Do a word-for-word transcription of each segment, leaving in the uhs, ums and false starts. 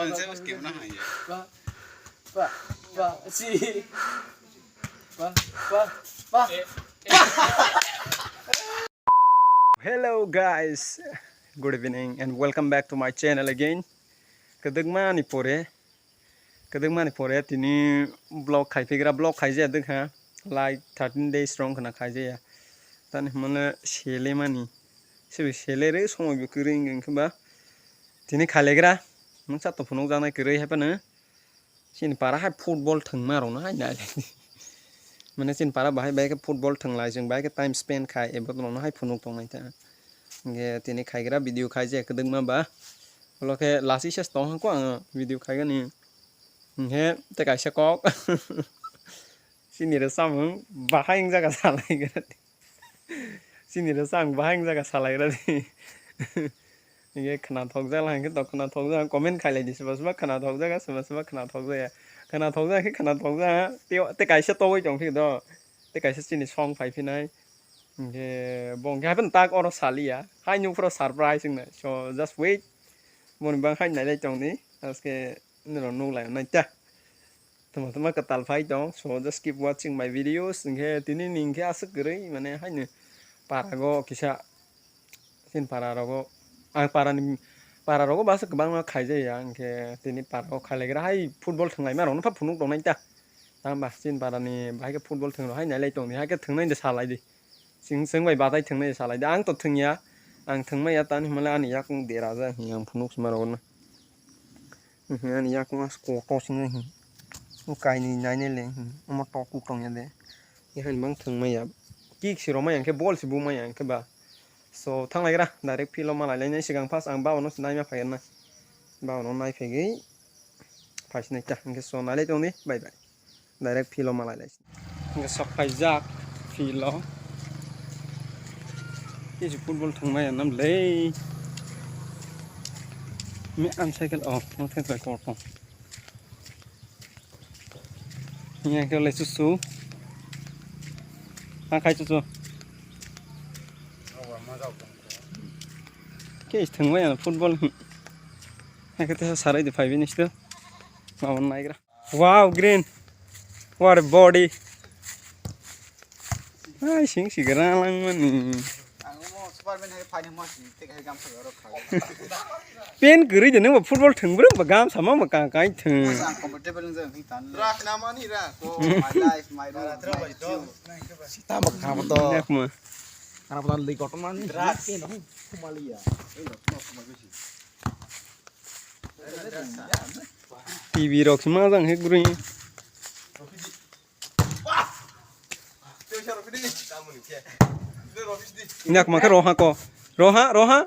Ba, ba, ba, si. Ba, ba, ba. Hello guys, good evening and welcome back to my channel again. Kwdwkma ni pore, kwdwkma ni pore tini vlog khai phi gra, vlog khai jaya dwkha, like thirteen days rong khna khai jaya. Tani hwnmano sele mani, sebe sele re somoi bo kwrwi wngkhe ba tini khailegra, nwng sa to phunukjaknai kwrwi hai phano. Chini para hai football thwngma rokno hai nai. Mane chini para bahai bai khe football thwnglai, chwng bai khe time spend khai, ebo rokno hai phunuk tongnai ta. Hingkhe tini khaigra video khai je kwdwkma ba. Ulo khe lasi ses tong hangko ang video khaigani. Hingkhe tei kaisa kok. Chini rw samung bahai wngjaga salai gra. Chini rw samung bahai wngjaga salai gra di. Hingke khwnathokjak lai hingke to khwnathokjak, comment khailai di, soba soba khwnathokjak, soba soba khwnathokjak ya. Khwnathokjak khe khwnathokjak, tei, tei kaisa togwi tong phi do, tei kaisa chini song phai phinai. Hingke bo hingke hapheno tak oro saliya, hai nukphuru surprise wngnai. So just wait, boni bang hai nailai tongdi, aske norok nuklai nai ta. Tama tama kwtal phai tong, so just keep watching my videos. Hingke tini ni hingke aswk kwrwi mane haino parago kisa. Chini para rogo, ang para ni, para rogo basa kwbangma khaijaya, hingke tini para o khailaigra hai football thwnglaima rokno pha phunuk tongnai ta. Tamo ba chini para ni bahai khe football thwng rok hai nailai tongdi, hai khe thwngnai de salai di. Chwng, chwng bai batai thwngnai de salai di. Ang to thwngya, ang thwngmaya tani hwnmale ani yakung dera ja hwnwi ang phunuk sima rogorna. Ani yakung as kotor singwi hwn. O kainwi nainai le hwn. Omo tok kuk tongya de. Yahan bang thwngmaya. Kick si romaya hwnkhe ball si bumaya hwnkhe ba. So, thanglaigra, direct field o malai lainai. Sigang first ang babono se naima phaigrana. Babono nai phaigwi phaisinai ta. Hwnkhe so, nailai tongdi. Bye bye. Direct field o malai lai. Hwnkhe sok phaijak field o. Kisi football thwngmaya nam le. Me an cycle o, no thek bai kor tong. Yang kau le susu. Ang khai susu. Ke is thangbai ang football. Ang kete sarai de five minutes to. Mau naigra. Wow, green. What a body. Ai, sing si gerang lang mani. Ang mo Superman hai phai ni mo si, te hai gam sa ro kha. Pen guri de nang football thang bro, ba gam sama ma ka kai thang. Ang comfortable nang jang tan. Rak na mani ra ko, my life, my rule, my rule. Sita ma khana to. Nek ma. Khana to le koton mani. Rak ke no, kumaliya. T V rok sima jang he guri. Nek ma khe roha ko. Roha, roha.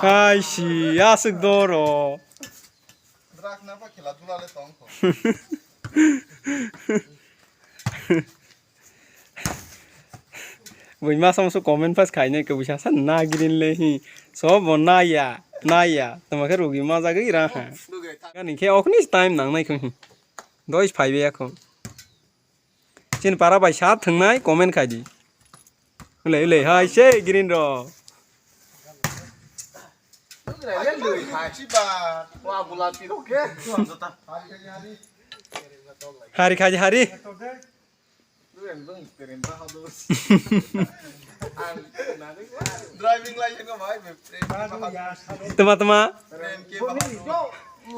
Hai si, aswk doro. Bui masa musu comment pas khainai khe buisa sa na green le hi. So bo naya, naya. Tama khe rugi majagwi ra ha. Ani khe okni time nangnai khe hi. Doi phaibe yakho. Chini para bai sa thwngnai comment khai di. Ulei, ulei, hai se green ro. Hari khai di, hari. Driving license ko bhai, Tama, tama.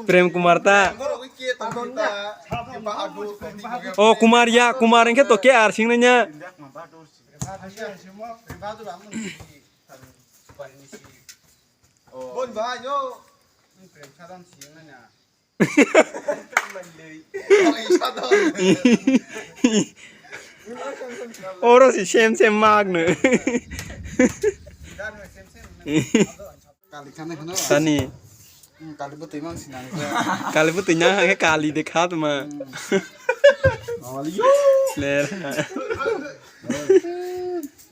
Prem Kumar ta. O Kumar ya, Kumar engke to ke ar sing nanya. Oro si sem sem magno. Kali khana khana. Tani. Hmm, kali bwtwi mang sinani. Kali bwtwi nang khe kali de kha tuma. Hmm. Awali yo. Le.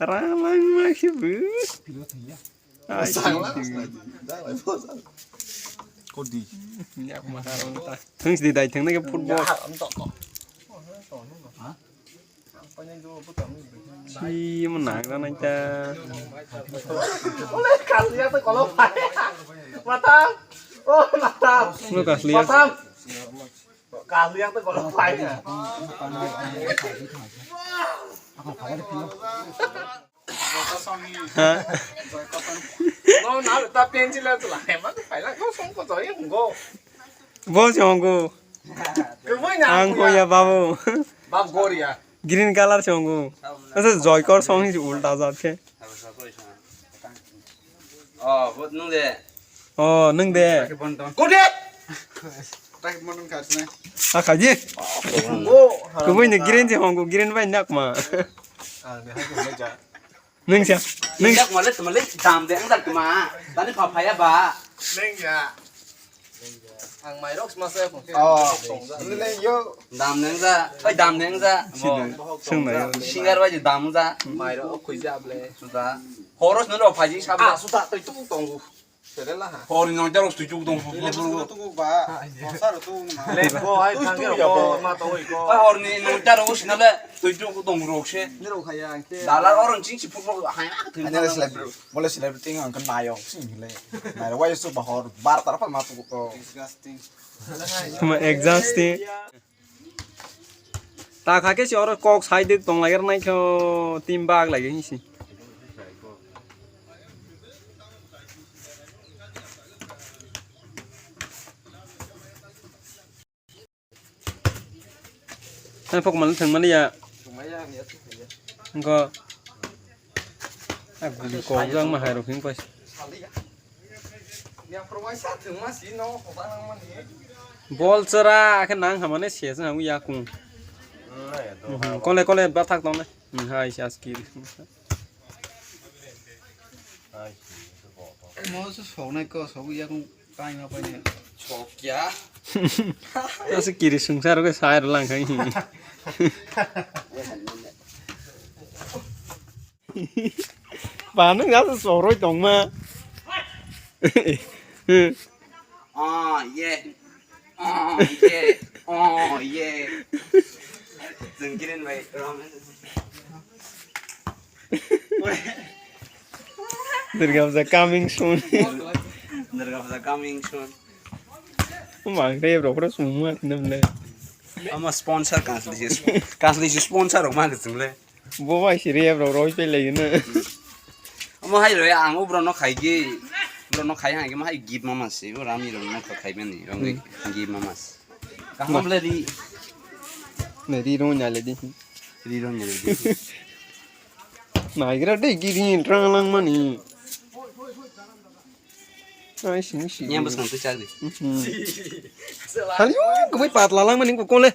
Ramang ma khe bu. Pilo thangya. Ai, sangla. Dai, dai, bosa. Kodi. Ya, ma harang ta. Thung si dai thang na ke football. Ya, am to ko. Ha? Si mo nang ra nai ta. Ole kali ya to kolo. Matang. Oh, matang. Lu kasliya. Matang. Kasliya to golok pai. Ha? No, na ta pencil la chula. Hema to paila. Go song ko joi go. Bo song go. Ang ko ya babu. Bab goria. Green color song go. Asa joikor song hi ulta jat khe. Oh, but nung de. Oh, nung de. Kode. Tak mon khasne. Ah, khaji. Oh, kubui ni green je hongo, green bai nak ma. Ah, de ha ko ja. Nung sia. Nung. Yak male tmale dam de ang dak ma. Tani pha phaya ba. Nung ya. Ang mairok sma se phone. Oh, nung yo. Dam neng ja. Oi, dam neng ja. Sing na yo. Singer bai dam ja. Mairok khui ja ble. Suda. Horos no lo phaji sab. Ah, suda toi tu tongu. Hor ni nong jarok twi chuk dong. Hor ni nong jarok sina le twi chuk dong rok se. Dalar oron ching si football hai na twi. Mole celebrity ang kan nayo sing le. Nayo wai su bahor bar tar pa ma tu ko. Disgusting. Cuma exhausting. Ta kha khe si oro kok sai de tong lai er nai kho team bag lai khe si. Ang pok mal thang mani ya. Engko. Aku di kok jang ma hai ro khing pai. Bol chara khe nang hamane se jang yakung. Kole kole bathak tong le. Hai si aski. Mo se soknai ko sok yakung kaima paine. Sok ya. Asa kiri sungsar ko sai lang khai. Ba nung asa soroi tongma. Oh yeah. Oh yeah. Oh yeah. Jeng kirin bai rom. Durga Puja coming soon. Durga Puja coming soon. Mang re bro, bro, semua kena bela. Ama sponsor kasli si, kasli si sponsor rok mang kecil le. Bo bai si re bro, roi pe lagi na. Omo hai roi ang o bro no khai gi, bro no khai hai gi ma hai gift mama si, bo rami roi no khai mani, rong gift mama si. Kaham le ri. Ne ri rong nya le di. Ri rong nya le di. Naigra de gi ri rang lang mani. Ai sing si. Nyam bas kan tu chak di. Hali yo, kau patla lang mani kau kole.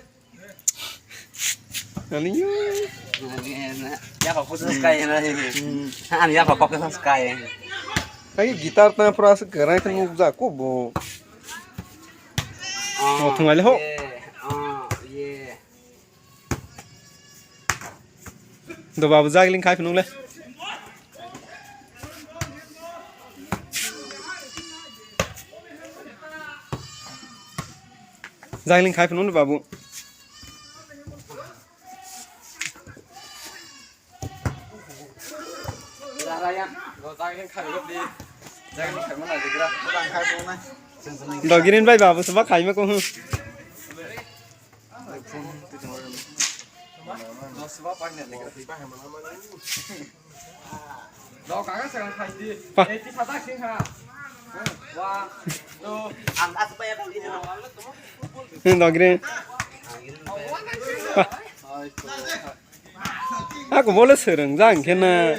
Ani yo. Ya kok khusus kai na ini. Ani ya kok khusus kai. Ai gitar ta pura se kerai kan nuk ja ko bo. Oh, thung ale ho. Oh, yeah. Do babu jagling khai phunung le. Jagling khai phunung babu. Dogirin bai babu sebab khai ma ko. Dogirin. Aku bole sereng jang kena.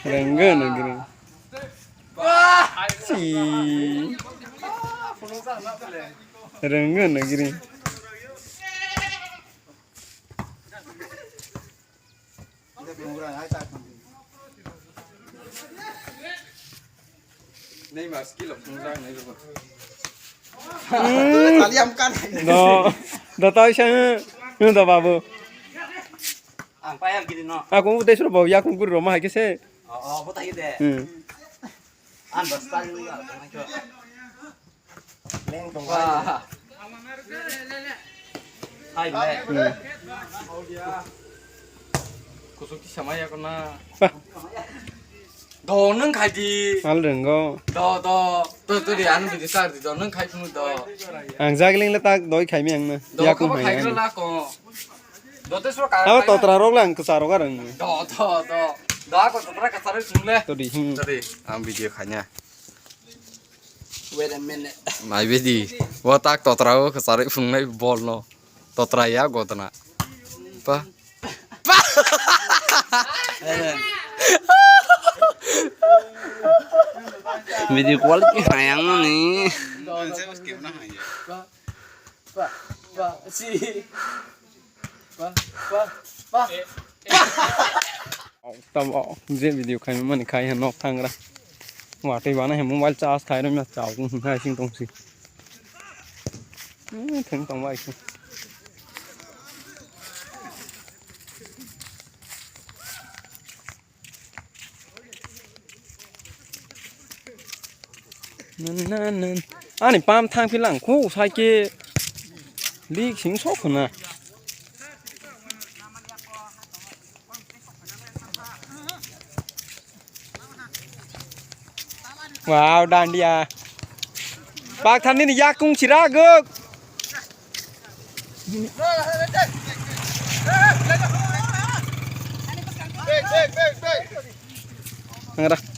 Renggen lagi ni. Si. Renggen lagi ni. Neymar skill of nang nai ba. Hmm. Tali am kan. Do, do tau sa, hmm, do babu. Ang payar gini no. Aku udah suruh bawa ya kungkur rumah aja sih. Oh, oh, buta gitu. Hmm. An bas tali lu ya. Wah. Hai le. Hmm. Kusuk ti sama ya kena. Bah. Do nung khai di. Al renggo. Do, do. Do, do di, anu di, sar di, do nung khai phunu do. Ang jagling le tak doi khai mi ang na. Do yakung khai khai ya. Lo la ko. Do te so ka. Abo totra rok le ang kesa rok arang. Do, do, do. Do ako totra kesa rok sung le. To di. Hmm. To di. Ang video khanya. Wait a minute. Mai bedi. Wa tak totra o kesa rok phung nai bol no. Totra ya gotna. Pa. Video quality hayang ni. Tamo je video khai mani khai ha nok thangra. Watwi bana he mobile charge khai rwma chao hai sing tong si. Hmm, thwng tong bai si. Nan, nan, nan. Ani pam thang philang khu sai ke lik sing sok khuna. Wow, dandia. Pak than nini yakung sira guk. Ngra.